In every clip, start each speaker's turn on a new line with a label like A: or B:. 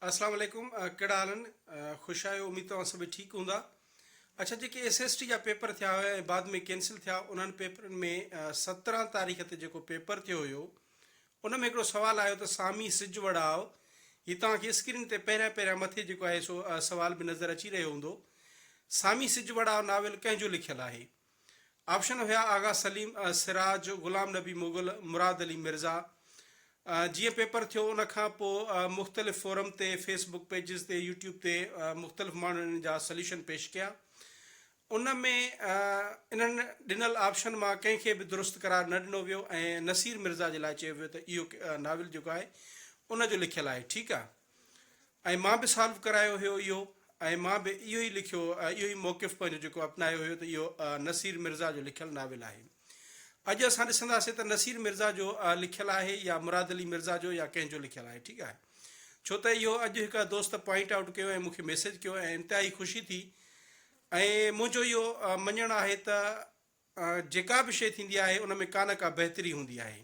A: اسلام عليڪم ڪهڙا حال آهن خوش آهيو اميد توهان سڀئي ٺيڪ هوندا اڇا جيڪي ايس ايس ٽي جا پيپر ٿيا هيا ۽ بعد ۾ ڪينسل ٿيا انهن پيپرن ۾ 17 تاريخ تي جيڪو پيپر ٿيو هيو ان ۾ هڪڙو سوال آيو ته سامي سج وڙاء هي توهان کي اسڪرين تي پهريان پهريان مٿي جيڪو آهي سو سوال به نظر اچي رهيو هوندو سامي سج وڙاء ناول ڪنهن جو لکيل آهي آپشن هيا آغا سليم، سراج، غلام نبي مغل، مراد علي مرزا. جيئن پيپر ٿيو ان کان پوء مختلف فورم تي فيس بڪ پيجز تي يوٽيوب تي مختلف ماڻهن انهن جا سليوشن پيش ڪيا. ان ۾ انهن ڏنل آپشن مان ڪنهن کي به درست قرار نه ڏنو ويو ۽ نصير مرزا جي لاء چيو ويو ته اهو ناول جيڪو آهي ان جو لکيل آهي ٺيڪ آهي. ۽ مان به سالو ڪرايو هيو اهو ۽ مان به اهو ئي لکيو اهو ئي موقف پنهنجو جيڪو اپنايو هيو ته اهو نصير مرزا جو لکيل ناول آهي. اڄ اسان ڏسنداسين ته نصير مرزا جو لکيل آهي يا مراد علي مرزا جو يا ڪنهن جو لکيل آهي ٺيڪ آهي ڇو ته اهو اڄ هڪ دوست پوائنٽ آئوٽ ڪيو ۽ مون کي ميسيج ڪيو ۽ انتهائي خوشي ٿي ۽ منهنجو اهو مڃڻ آهي ته جيڪا به شيء ٿيندي آهي ان ۾ ڪا نه ڪا بهتري هوندي آهي.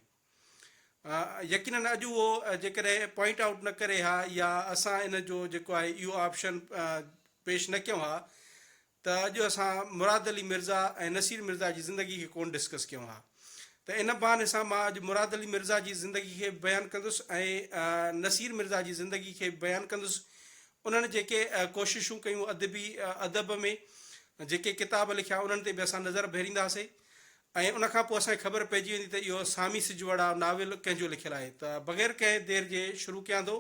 A: يقينن اڄ اهو جيڪڏهن پوائنٽ آئوٽ نه ڪري ها يا اسان ان جو جيڪو آهي اهو آپشن پيش نه ڪيون ها ته اڄ اسان مراد علي مرزا ۽ نصير مرزا جي زندگي کي ڪونه ڊسڪس ڪيون ها ته ان بهاني سان مان اڄ مراد علي مرزا جي زندگي کي به بيان ڪندس ۽ نصير مرزا جي زندگي کي به بيان ڪندس انهن جيڪي ڪوششون ڪيون ادبي ادب ۾ جيڪي ڪتاب لکيا انهن تي به اسان نظر ڀيرينداسين ۽ ان کان پوء اسان کي خبر پئجي ويندي ته اهو سامي سجوڙا ناول ڪنهن جو لکيل آهي ته بغير ڪنهن دير جي شروع ڪيان ٿو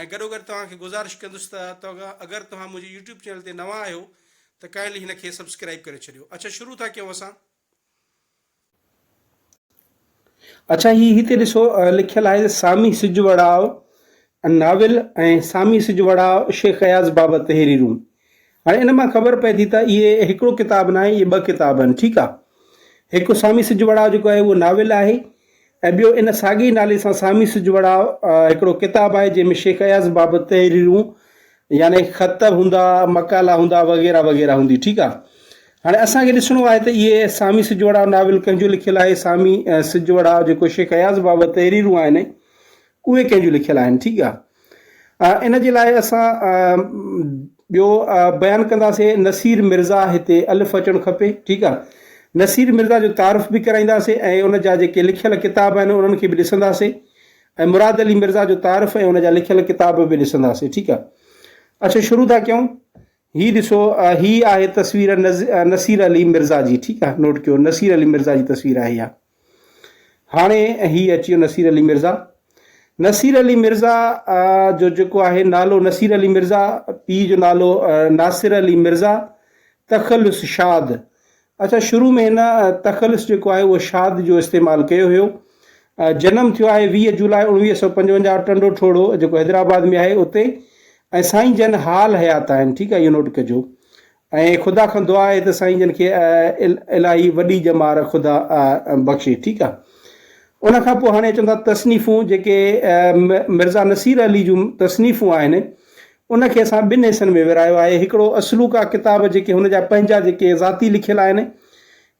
A: ۽ گڏوگڏ توهان کي گذارش ڪندس ته اگر توهان منهنجي يوٽيوب چينل تي نوان آهيو ته ڪائنڊلي هن کي سبسڪرائيب ڪري ڇڏيو اڇا شروع ٿا ڪيون اسان. اڇا هي هتي ڏسو لکيل آهي سامي سج وڙاء ناول ۽ سامي سج وڙاء شيخ اياز بابت تحريرون هاڻي ان مان خبر پئي ٿي ته اهي هڪڙو ڪتاب ناهي اهي ٻه ڪتاب آهن ٺيڪ آهي هڪ سامي سج وڙاء جيڪو آهي اهو ناول آهي ۽ ٻيو ان ساڳئي نالي سان سامي سج وڙاء هڪڙو ڪتاب آهي جنهن ۾ شيخ اياز بابت تحريرون يعني خط هوندا، مقالا هوندا وغيره وغيره هوندي ٺيڪ آ. هاڻي اسان کي ڏسڻو آهي ته اهي سامي سجوڙا ناول ڪنهن جو لکيل آهي، سامي سجوڙا جيڪو شيخ اياز بابت تحريرون آهن اهي ڪنهن جون لکيل آهن ٺيڪ آ. ان جي لاء اسان ٻيو بيان ڪنداسين نصير مرزا هتي الف اچڻ کپي ٺيڪ آ. نصير مرزا جو تعارف به ڪرائينداسين ۽ ان جا جيڪي لکيل ڪتاب آهن انهن کي به ڏسنداسين. ۽ مراد علي مرزا جو تعارف ۽ ان جا لکيل ڪتاب به ڏسنداسين ٺيڪ آ اڇا شروع ٿا ڪيون هي ڏسو هي آهي تصوير نصير علي مرزا جي ٺيڪ آ نوٽ ڪيو نصير علي مرزا جي تصوير آهي اها هاڻي هي اچي ويو نصير علي مرزا نصير علي مرزا جو جيڪو آهي نالو نصير علي مرزا پيء جو نالو ناصر علي مرزا تخلص شاد اڇا شروع ۾ هن تخلص جيڪو آهي اهو شاد جو استعمال ڪيو هيو. جنم ٿيو آهي 20 جولاء 1955 ٽنڊو ٺوڙهو جيڪو حيدرآباد ۾ آهي اتي ۽ سائين جن حال حيات آهن ٺيڪ آهي اهو نوٽ ڪجو ۽ خدا کان دعا آهي ته سائين جن کي الاهي وڏي ڄمار خدا بخشي ٺيڪ آهي ان کان پوء هاڻي اچون ٿا تصنيفون جيڪي مرزا نصير علي جون تصنيفون آهن ان کي اسان ٻن حصن ۾ ورهايو آهي، هڪڙو اصلوڪا ڪتاب جيڪي هن جا پنهنجا جيڪي ذاتي لکيل آهن،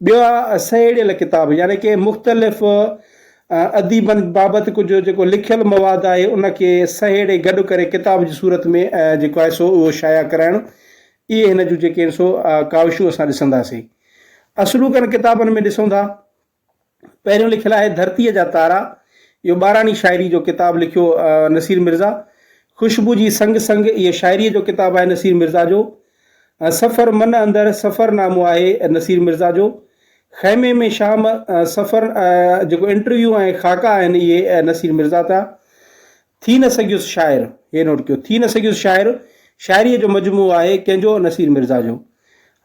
A: ٻيو آهي سهيڙيل ڪتاب يعني ڪي مختلف اديبن بابت ڪجهه جيڪو لکيل مواد آهي ان کي سهيڙي گڏ ڪري ڪتاب جي صورت ۾ جيڪو آهي سو اهو شايع ڪرائڻ، اهي هن جون جيڪي آهن سو ڪاوشون اسان ڏسنداسين. اصلوڪن ڪتابن ۾ ڏسون ٿا. پهريون لکيل آهي ڌرتيء جا تارا، اهو ٻاراڻي شاعري جو ڪتاب لکيو نصير مرزا. خوشبو جي سنگ سنگ، اهو شاعريء جو ڪتاب آهي نصير مرزا جو. سفر من اندر سفر نامو آهي نصير مرزا جو. خيمي ۾ شام سفر جيڪو انٽرويو ۽ خاڪا آهن اهي نصير مرزا تا. ٿي نه سگهيس شاعر، هي نوٽ ڪيو، ٿي نه سگهيس شاعر، شاعريء جو مجموعو آهي ڪنهن جو نصير مرزا جو.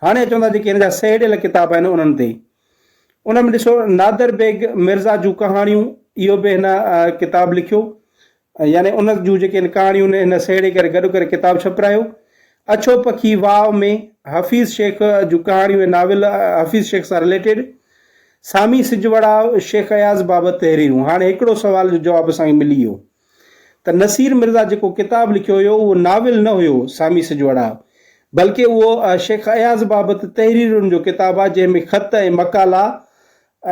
A: هاڻي اچون ٿا جيڪي هن جا سهيڙيل ڪتاب آهن انهن تي. ان ۾ ڏسو نادر بيگ مرزا جون ڪهاڻيون اهو به هن ڪتاب لکيو يعني ان جون جيڪي آهن ڪهاڻيون هن سهيڙي ڪري گڏ ڪري ڪتاب ڇپرايو. اڇو پکي واء ۾ حفيظ شيخ جون ڪهاڻيون ۽ ناول حفيظ شيخ سان رليٽيڊ. سامي سج وڙاء شيخ اياز بابت تحريرون هاڻي هڪڙو سوال جو جواب اسان کي ملي ويو. ته نصير مرزا جيڪو ڪتاب لکيو هيو اهو ناول نه هيو سامي سجوڙا بلڪه اهو شيخ اياز بابت تحريرن جو ڪتاب آهي جنهن ۾ خط ۽ مقالا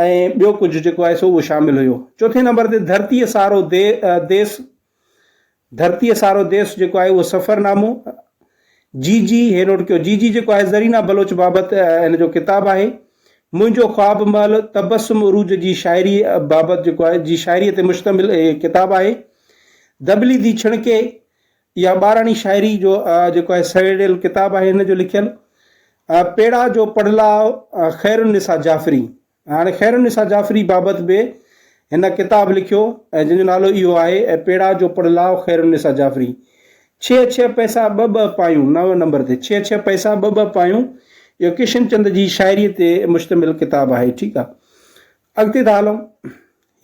A: ۽ ٻيو ڪجهه جيڪو آهي سو اهو شامل هيو. چوٿين نمبر تي ڌرتيء سارو ديس ڌرتيء سارو ديس جيڪو آهي اهو سفرنامو، جي جي هي نوٽ ڪيو جي جي جيڪو آهي زرينا بلوچ بابت هن جو ڪتاب آهي. منهنجو خواب محل تبسم عروج جي شاعريء بابت جيڪو آهي جي شاعريء تي مشتمل هي ڪتاب آهي. دٻلي the ڇڻڪي اها ٻاراڻي شاعري جو جيڪو آهي سهيڙيل ڪتاب آهي هن جو لکيل. پيڙا جو پڙلاء خيرالنساء جعفري هاڻي خيرالنساء جعفري بابت به هن ڪتاب لکيو ۽ جنهن جو نالو اهو آهي ۽ پيڙا جو پڙلاء خيرالنساء جعفري. ڇهه ڇهه پئسا ٻه ٻه پايون نو نمبر تي ڇهه ڇهه پئسا ٻه ٻه پايون اهو ڪشن چند جي شاعريء تي مشتمل ڪتاب آهي ٺيڪ آ اڳتي ٿا هلون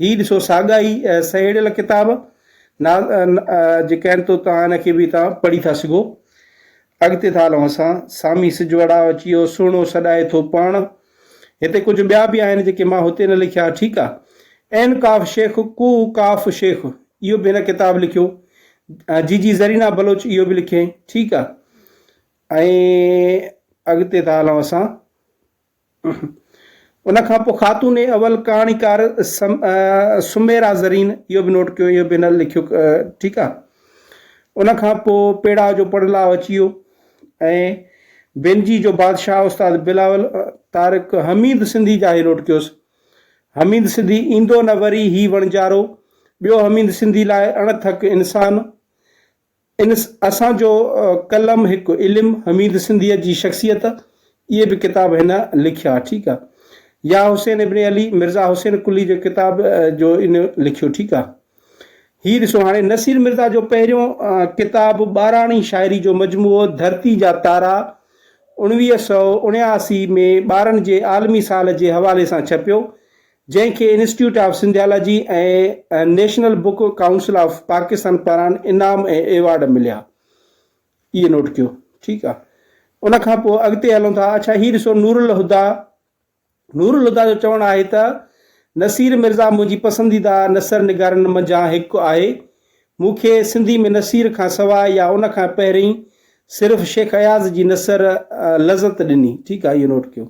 A: هي ڏسو ساڳا ئي سهيڙيل ڪتاب جيڪي آهن تو توهان ان کي به توهان پڙهي ٿا سگهو. اڳتي ٿا هلون اسان. سامي سج وڙاء اچي ويو، سهڻو سڏائي ٿو پاڻ. هتي ڪجهه ٻيا به آهن جيڪي مان هتي نه لکيا ٺيڪ آ. عين ڪاف شيخ ڪوهه ڪاف شيخ اهو به هن ڪتاب لکيو. جي جي زرينا بلوچ اهو به لکيائين ٺيڪ آ. ۽ اڳتي ٿا هلون اسان. ان کان پوء خاتون اول ڪهاڻيڪار سميرا زرين اهو به نوٽ ڪيو اهو به هن لکيو ٺيڪ آ ان کان پوء پيڙاء جو پڙلاء اچي ويو ۽ بينجي جو بادشاهه استاد بلاول طارق حميد سنڌي جا هي نوٽ ڪيوس حميد سنڌي ايندو نه وري هي وڻجارو ٻيو حميد سنڌي لاء اڻ ٿڪ انسان ان اسان جو قلم هڪ علم، حميد سنڌيء جي شخصيت، اهي به ڪتاب هن لکيا ٺيڪ آ. يا حسين ابن علي، مرزا حسين قلي جو ڪتاب جو ان لکيو ٺيڪ آ. هي ڏسو هاڻي نصير مرزا جو پهريون ڪتاب ٻاراڻي شاعري جو مجموعو ڌرتي جا تارا 1979 ۾ ٻارن جي عالمي سال جي حوالي سان ڇپيو جنهن کي institute of Sindhology ۽ national book council of Pakistan پاران انعام ۽ ايوارڊ مليا. اهي نوٽ ڪيو. ٺيڪ آ. ان کان پوء اڳتي هلون ٿا. اڇا هي ڏسو نورالهديٰ نورالهديٰ جو چوڻ آهي ته نصير مرزا منهنجي پسنديده نثر نگارن منجهان هڪ آهي. مون کي سنڌي ۾ نصير کان سواء يا ان کان پهرين صرف شيخ اياز جي نثر لذت ڏني. ٺيڪ آ اهو نوٽ ڪيو.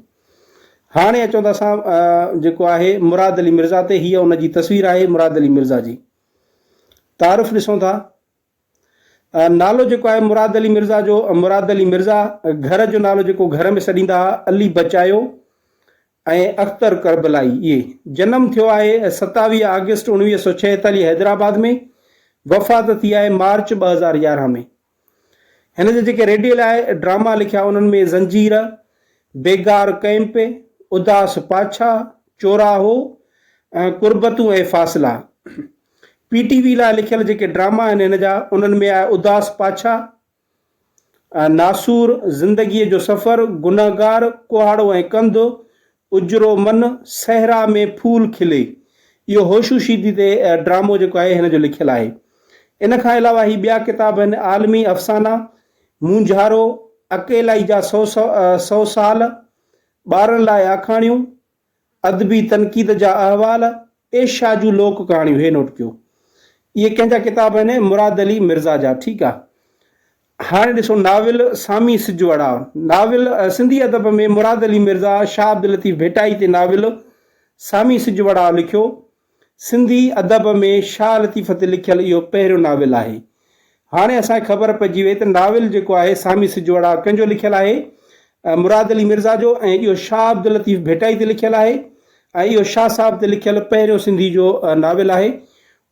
A: هاڻي اچون ٿا اسان جيڪو آهي مراد علي مرزا تي هيء ان جي تصوير آهي مراد علي مرزا جي تعارف ڏسون ٿا نالو جيڪو آهي مراد علي مرزا جو مراد علي مرزا گهر جو نالو جيڪو گهر ۾ سڏيندا هئا علي بچايو ۽ اختر ڪربلائي اهي جنم ٿيو آهي 27 آگسٽ 1946 حيدرآباد ۾ وفات ٿي آهي مارچ 2011 ۾ هن جا جيڪي ريڊيو لاء ڊراما لکيا انهن ۾ زنجير، بيگار ڪئمپ، اداس پاڇا، چوراهو ۽ قربتون ۽ فاصلا. پي ٽي وي لاء لکيل جيڪي ڊراما آهن هن جا انهن ۾ آهي اداس پاڇا، ناسور، زندگيء جو سفر، گنهگار، ڪهاڙو ۽ ڪنڌ، اجرو من، صحرا ۾ ڦول کلي. اهو هوشو شيدي تي ڊرامو جيڪو آهي هن جو لکيل آهي. ان کان علاوه هي ٻيا ڪتاب آهن عالمي افسانا، مونجهارو، اڪيلائي جا سئو سال، ٻارن لاء آکاڻيون، ادبي تنقيد جا احوال، ايشيا جون لوڪ ڪهاڻيون هي نوٽ ڪيو. اهي ڪنهن جا ڪتاب آهن؟ مراد علي مرزا جا. ٺيڪ آ. هاڻي ڏسو ناول سامي سج وڙاء. ناول سنڌي ادب ۾ مراد علي مرزا شاهه عبداللطيف ڀٽائي تي ناول سامي سج وڙاء لکيو. سنڌي ادب ۾ شاهه لطيف تي لکيل اهو پهريون ناول آهي. هاڻي اسان کي خبر پئجي وئي ته ناول جيڪو آهي سامي سج وڙاء ڪنهن جو لکيل آهي؟ مراد علي مرزا جو ۽ اهو شاهه عبداللطيف ڀٽائي تي لکيل آهي ۽ اهو شاهه صاحب تي لکيل پهريون سنڌي جو ناول آهي.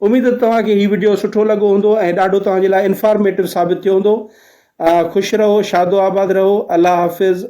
A: اميد ته توهان کي هي وڊيو سٺو لڳو هوندو ۽ ڏاڍو توهان جي لاء انفارميٽو ثابت ٿيو هوندو. خوش رهو شاد و آباد رهو الله حافظ.